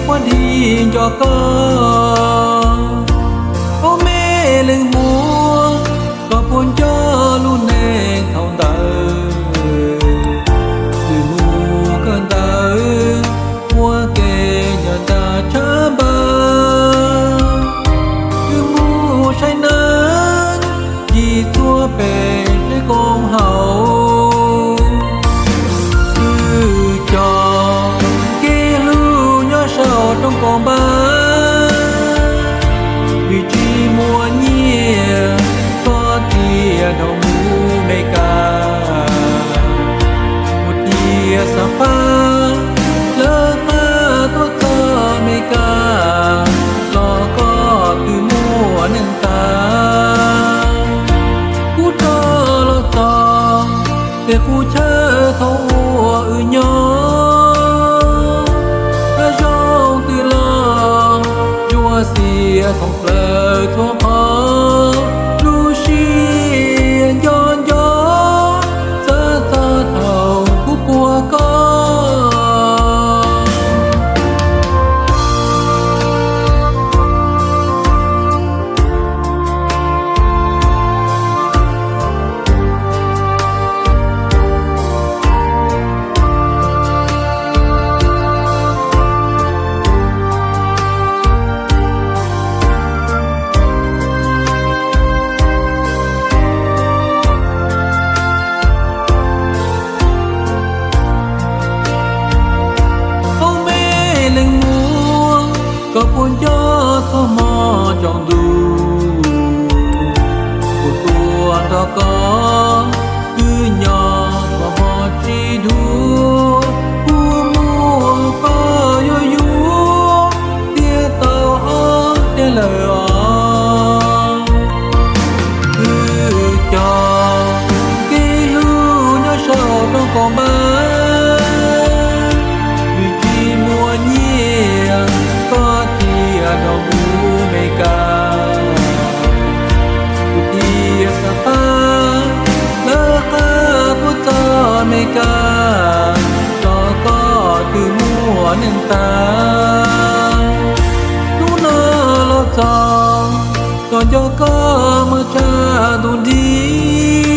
Muab dig nco koj, ob me leej muam, koj puas nco lub neej thaum ntawd? Twb mus kawm ntawv, ua ke nyob tag tshab npawg, twb mus saib neeb, ci txhua pem tej koom haum. Twb cog kev hlub nyob saum rooj kaum npab, vim tsis muaj nyiaj, koj thiaj dhau mus Meskas. Kuv thiaj xav pab lawv qab tuaj txog Meskas, los koj twb muaj neej tas. Kuv rov los txog tej qub chaw thaum uas wb nyob, hav zoov twb los ntsuab xiab thoob plaws txhua qhov, lub siab nco nco xav txog thaum kuv puag koj. Ob me leej muam, koj puas nco txoj hmo tsaus ntuj, kuv tuaj nrog koj twb nyob txoj hmo tsis dua, kuv muab koj yuav yug thiaj tau ob tiag lawm os. Twb cog kev hlub nyob saum rooj kaum npab, vim tsis muaj nyiaj, koj thiaj dhau mus Meskas. Kuv thiaj xav pab lawv qab tuaj txog Meskas, los koj twb muaj neej tas. Hnub no los txog, koj nco koj mas tshaj ntuj nrig.